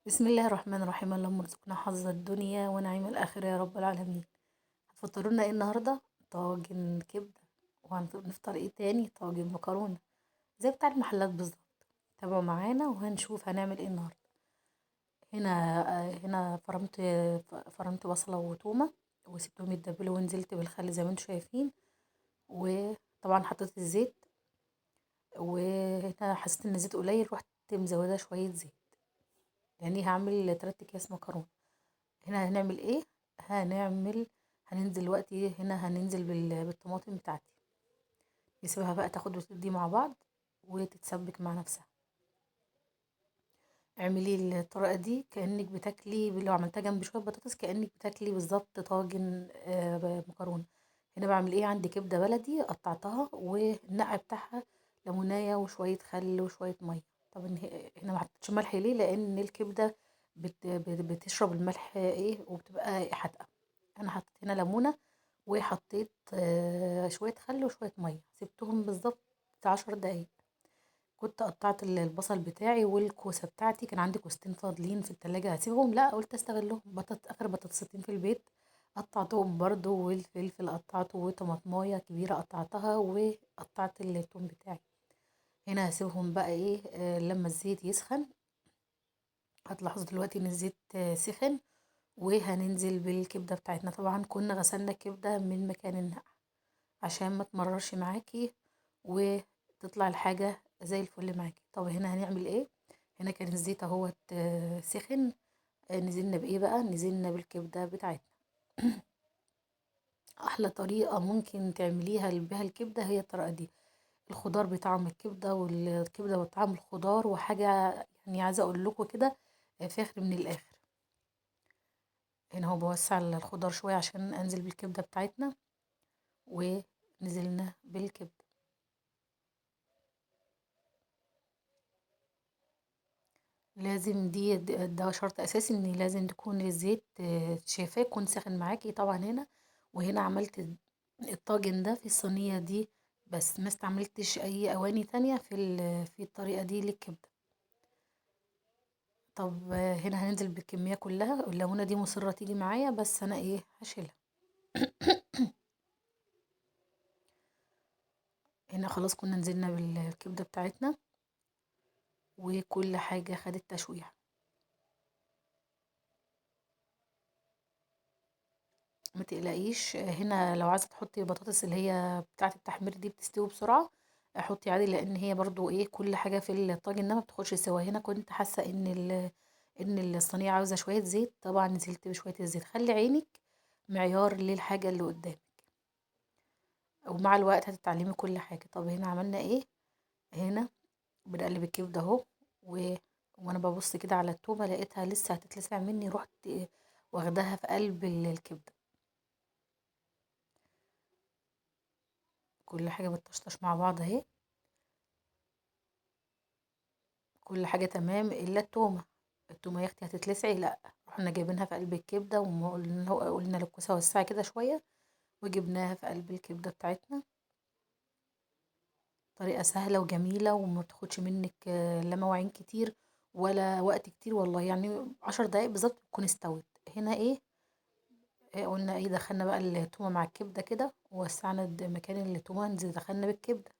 بسم الله الرحمن الرحيم. اللهم ارزقنا حظ الدنيا ونعيم الآخرة يا رب العالمين. هتفطروا لنا ايه النهارده؟ طاجن كبده. وهنفطر ايه تاني؟ طاجن مكرونه زي بتاع المحلات بالظبط. تابعوا معانا وهنشوف هنعمل ايه النهارده. هنا فرمت بصله وتومه وسبتهم يتبلوا، ونزلت بالخل زي ما انتم شايفين، وطبعا حطيت الزيت. وهنا حسيت ان الزيت قليل، رحت مزوده شوية زيت، يعني هعمل 3 اكياس مكرونه. هنا هنعمل ايه؟ هننزل دلوقتي، هنا هننزل بالطماطم بتاعتي، نسيبها بقى تاخد وتدي مع بعض وتتسبك مع نفسها. اعملي الطريقة دي كانك بتاكلي، لو عملتها جنب شوية بطاطس كانك بتاكلي بالظبط طاجن مكرونه. هنا بعمل ايه؟ عندي كبده بلدي قطعتها، والنقع بتاعها ليمونيه وشوية خل وشوية مية. طب هنا ما حطيتش ملح ليه؟ لان الكبده بتشرب الملح ايه وبتبقى حادقه. انا حطيت هنا ليمونه وحطيت شوية خل وشوية مية، سبتهم بالظبط 10 دقايق. كنت قطعت البصل بتاعي والكوسه بتاعتي، كان عندي كوستين فاضلين في التلاجة هسيبهم، لا قلت استغلهم. اخر بطاطستين في البيت قطعتهم برضو، والفلفل قطعته، وطماطمايه كبيرة قطعتها، وقطعت التوم بتاعي. هنا هسيبهم بقى ايه، لما الزيت يسخن. هتلاحظوا دلوقتي ان الزيت سخن، وهننزل بالكبده بتاعتنا. طبعا كنا غسلنا الكبده من مكان النقع عشان ما تمررش معاكي وتطلع الحاجة زي الفل معاكي. طب هنا هنعمل ايه؟ هنا كان الزيت اهوت سخن، نزلنا بايه بقى؟ نزلنا بالكبده بتاعتنا. احلى طريقه ممكن تعمليها بها الكبده هي الطريقة دي، الخضار بطعم الكبده، والكبده بطعم الخضار، وحاجه يعني عايزه اقول لكم كده فاخر من الاخر. هنا هو بوسع الخضار شوية عشان انزل بالكبده بتاعتنا، ونزلنا بالكبده. لازم ده شرط اساسي، ان لازم تكون الزيت شايفاه يكون ساخن معاكي. طبعا هنا وهنا عملت الطاجن ده في الصينية دي بس، ما استعملتش اي اواني تانية في الطريقة دي للكبده. طب هنا هننزل بالكمية كلها. الليمونه دي مصرة تيجي معايا، بس انا ايه هشيلها. هنا خلاص كنا نزلنا بالكبده بتاعتنا، وكل حاجة خدت تشويح. ما تقلقيش، هنا لو عايزه تحطي بطاطس اللي هي بتاعه التحمير دي بتستوي بسرعة، حطي عادي، لان هي برضو ايه كل حاجة في الطاجن ده ما بتاخدش سوا. هنا كنت حاسه ان الصينية عاوزه شوية زيت، طبعا نزلت بشوية الزيت. خلي عينك معيار للحاجة اللي قدامك، ومع الوقت هتتعلمي كل حاجة. طب هنا عملنا ايه؟ هنا بنقلب الكبده اهو، وانا ببص كده على التومه لقيتها لسه هتتلسع مني، رحت واخداها في قلب الكبده. كل حاجة بتطشطش مع بعض اهي، كل حاجة تمام الا التومه. التومه يا اختي هتتلسعي، لا رحنا جايبينها في قلب الكبده، وقلنا للكوسه وسعي كده شوية، وجبناها في قلب الكبده بتاعتنا. طريقه سهلة وجميلة، وما بتاخدش منك لا مواعين كتير ولا وقت كتير والله، يعني 10 دقايق بالظبط بتكون استوت. هنا ايه قلنا ايه، دخلنا بقى التومه مع الكبده كده، ووسعنا مكان التومه، دخلنا بالكبده.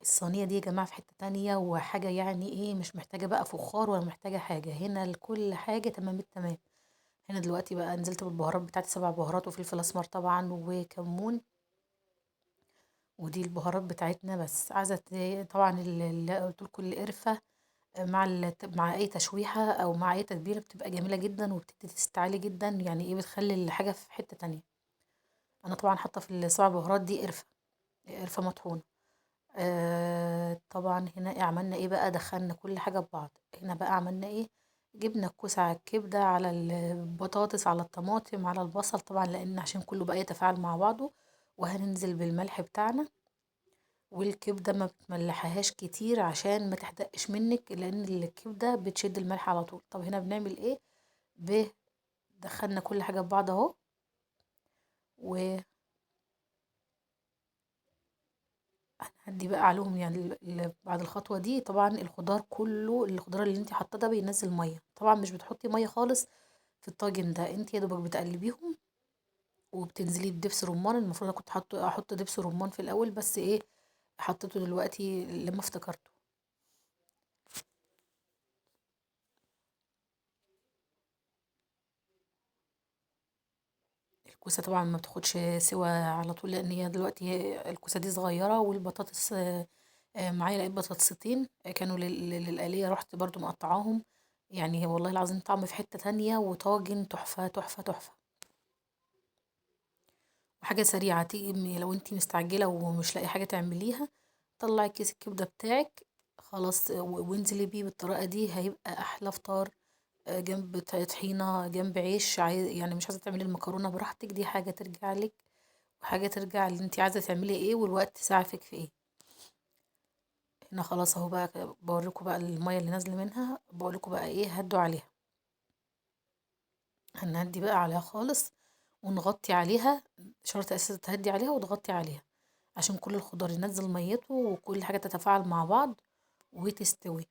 الصينية دي يا جماعة في حتة تانية، وحاجه يعني ايه مش محتاجه بقى فخار ولا محتاجه حاجة، هنا لكل حاجة تمام التمام. هنا دلوقتي بقى نزلت بالبهارات بتاعتي، 7 بهارات وفلفل اسمر طبعا وكمون، ودي البهارات بتاعتنا. بس عايزه طبعا اللي قلت لكم القرفه مع اي تشويحه او مع اي تتبيله بتبقى جميلة جدا، وبتدي تستعلي جدا، يعني ايه بتخلي الحاجة في حتة تانية. انا طبعا حاطه في ال7 بهارات دي قرفه مطحونه. طبعا هنا إيه عملنا ايه بقى؟ دخلنا كل حاجة ببعض. هنا بقى عملنا ايه؟ جبنا الكوسه على الكبده على البطاطس على الطماطم على البصل، طبعا لان عشان كله بقى يتفاعل مع بعضه. وهننزل بالملح بتاعنا، والكبده ما بتملحهاش كتير عشان ما تحدقش منك، لان الكبده بتشد الملح على طول. طب هنا بنعمل ايه؟ دخلنا كل حاجة ببعض اهو، و هنهدي بقى عليهم يعني بعد الخطوة دي. طبعا الخضار كله، الخضار اللي انت حاطاه ده بينزل مية، طبعا مش بتحطي مية خالص في الطاجن ده، انت يا دوبك بتقلبيهم وبتنزلي بدبس رمان. المفروض انا كنت احط دبس رمان في الاول، بس ايه حطيته دلوقتي لما افتكرته. الكوسه طبعا ما بتاخدش سوا على طول، لان هي دلوقتي الكوسه دي صغيرة، والبطاطس، معايا لقيت بطاطستين كانوا للقليه، رحت برضو مقطعاهم. يعني والله العظيم طعم في حتة تانية، وطاجن تحفة تحفة تحفة، وحاجه سريعة. تيجي لو انتي مستعجلة ومش لاقي حاجة تعمليها، طلعي كيس الكبده بتاعك خلاص وانزلي بيه بالطريقة دي، هيبقى احلى فطار. جنب طحينه، جنب عيش، يعني مش عايزه تعملي المكرونه براحتك، دي حاجة ترجع لك وحاجه ترجع اللي انتي عايزه تعملي ايه والوقت ساعفك في ايه. هنا خلاص اهو بقى بوريكم بقى المية اللي نازله منها، بقولكم بقى ايه، هدوا عليها، هنهدي بقى عليها خالص ونغطي عليها. شرط اساسي تهدي عليها وتغطي عليها عشان كل الخضار ينزل ميته وكل حاجة تتفاعل مع بعض وتستوي.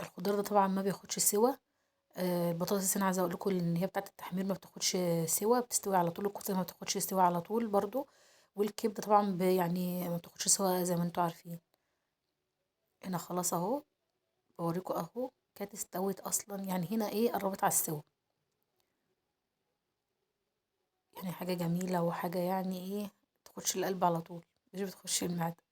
الخضار ده طبعا ما بياخدش سوا. البطاطس انا عايزه اقول لكم ان هي بتاعه التحمير ما بتاخدش سوا، بتستوي على طول. الكوسه ما بتاخدش سوا على طول برضو، والكبده طبعا يعني ما بتاخدش سوا زي ما انتوا عارفين. هنا خلاص اهو بوريكم اهو كانت استوت اصلا، يعني هنا ايه قربت على السوا، يعني حاجة جميلة وحاجه يعني ايه تخش القلب على طول، مش بتخش المعدة.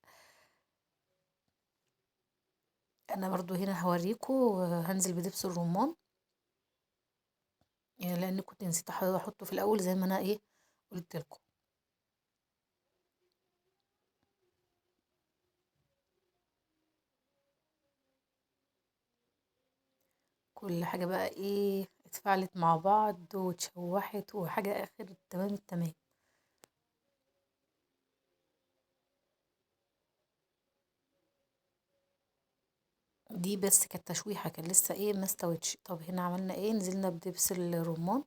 انا برضو هنا هوريكم هنزل بدبس الرمان، يعني لان كنت نسيت احطه في الاول زي ما انا ايه قلت لكم. كل حاجة بقى ايه اتفاعلت مع بعض واتشوحت، وحاجه اخر تمام التمام. دي بس كانت تشويحه، كان لسه ايه ما استوتش. طب هنا عملنا ايه، نزلنا بدبس الرمان.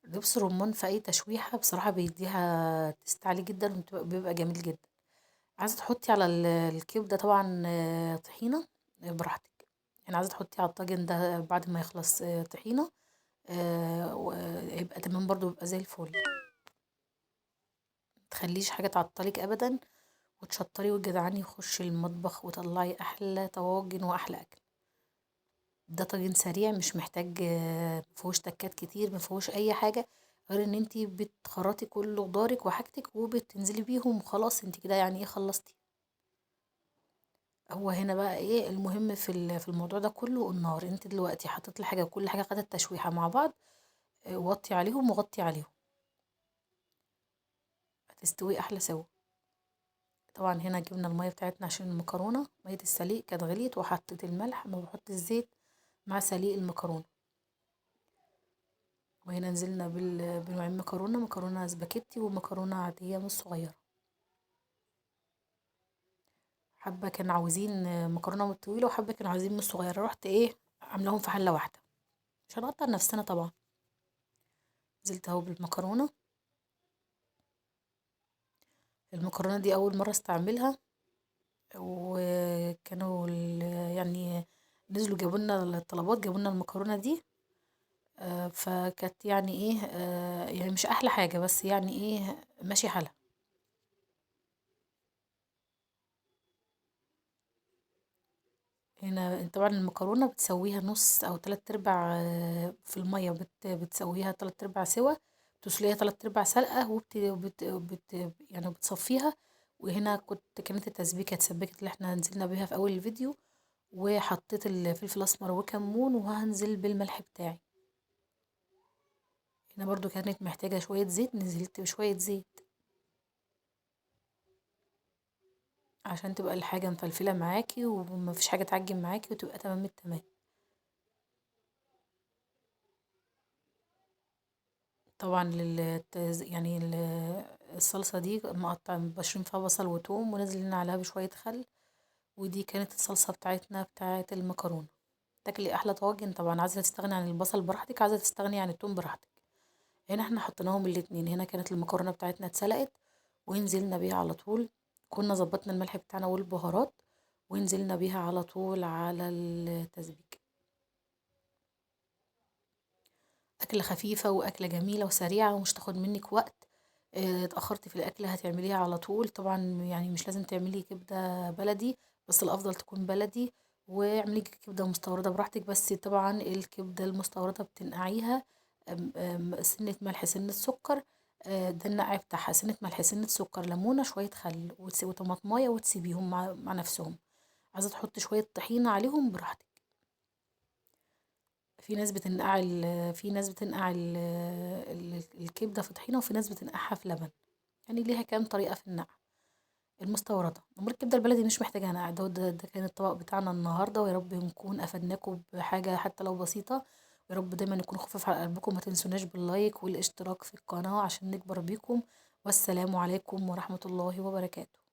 دبس الرمان في اي تشويحه بصراحة بيديها تست عالي جدا، وبيبقى جميل جدا. عايزه تحطي على الكبده طبعا طحينه براحتك، يعني عايزه تحطي على الطاجن ده بعد ما يخلص طحينه، يبقى تمام برضو، بيبقى زي الفل. متخليش حاجة تعطلك ابدا، وتشطري وتجدعني وخشي المطبخ وطلعي احلى طواجن واحلى اكل. ده طاجن سريع مش محتاج، مفيهوش تكات كتير، مفيهوش اي حاجة غير ان انتي بتخرطي كل خضارك وحاجتك وبتنزلي بيهم وخلاص، انتي كده يعني ايه خلصتي. هو هنا بقى ايه المهم في الموضوع ده كله، النار. انت دلوقتي حطيتي الحاجة وكل حاجة خدت تشويحه مع بعض، وطي عليهم وغطي عليهم، هتستوي احلى سوا. طبعا هنا جبنا المية بتاعتنا عشان المكرونه، مية السليق كانت غليت، وحطيت الملح، ما بحط الزيت مع سليق المكرونه. وهنا نزلنا بنوعين مكرونه، مكرونه سباكيتي ومكرونه عادية مش صغيرة. حبه كانوا عاوزين مكرونه طويلة وحبه كانوا عاوزين مش صغيرة، رحت ايه عاملاهم في حله واحدة مش هنقطع نفسنا طبعا. نزلت اهو بالمكرونه. المكرونه دي اول مرة استعملها، وكانوا يعني نزلوا جابوا لنا الطلبات، جابوا لنا المكرونه دي، فكانت يعني ايه، يعني مش احلى حاجة، بس يعني ايه ماشي حالها. هنا طبعا المكرونه بتسويها نص او تلات ارباع، في المية، بتسويها تلات ارباع سوا، بتسلقيها تلات ارباع سلقه، وبت بت بت يعني بتصفيها. وهنا كانت التسبيكه اتسبكت اللي احنا نزلنا بيها في اول الفيديو، وحطيت الفلفل الاسمر وكمون، وهنزل بالملح بتاعي. هنا برضو كانت محتاجه شوية زيت، نزلت بشوية زيت عشان تبقى الحاجة مفلفله معاكي وما فيش حاجة تعجن معاكي، وتبقى تمام التمام. طبعا يعني الصلصه دي مقطع بشرين فيها بصل وتوم، ونزلنا عليها بشوية خل، ودي كانت الصلصه بتاعتنا بتاعت المكرونه. تاكلي احلى طاجن. طبعا عايزه تستغني عن البصل براحتك، عايزه تستغني عن التوم براحتك. هنا احنا حطيناهم الاتنين. هنا كانت المكرونه بتاعتنا اتسلقت ونزلنا بيها على طول، كنا ظبطنا الملح بتاعنا والبهارات ونزلنا بيها على طول على التسبيك. أكلة خفيفة وأكلة جميلة وسريعة ومش تاخد منك وقت. اتأخرتي في الأكل هتعمليها على طول. طبعا يعني مش لازم تعملي كبدة بلدي، بس الأفضل تكون بلدي، واعملي كبدة مستوردة براحتك. بس طبعا الكبدة المستوردة بتنقعيها سنة ملح سنة سكر، ده النقع بتاعها، سنة ملح سنة سكر ليمونة شوية خل وطماطماية، وتسيبيهم مع نفسهم. عايزة تحطي شوية طحينة عليهم براحتك. في ناس بتنقع في ناس بتنقع الكبدة في طحينة، وفي ناس بتنقعها في لبن، يعني ليها كام طريقة في النقع المستوردة. أمال الكبدة البلدي مش محتاجة نقع. ده كان الطبق بتاعنا النهاردة، ويا رب نكون أفدناكم بحاجة حتى لو بسيطة. يا رب دايما نكون خفاف على قلبكم. ما تنسوناش باللايك والاشتراك في القناة عشان نكبر بيكم. والسلام عليكم ورحمة الله وبركاته.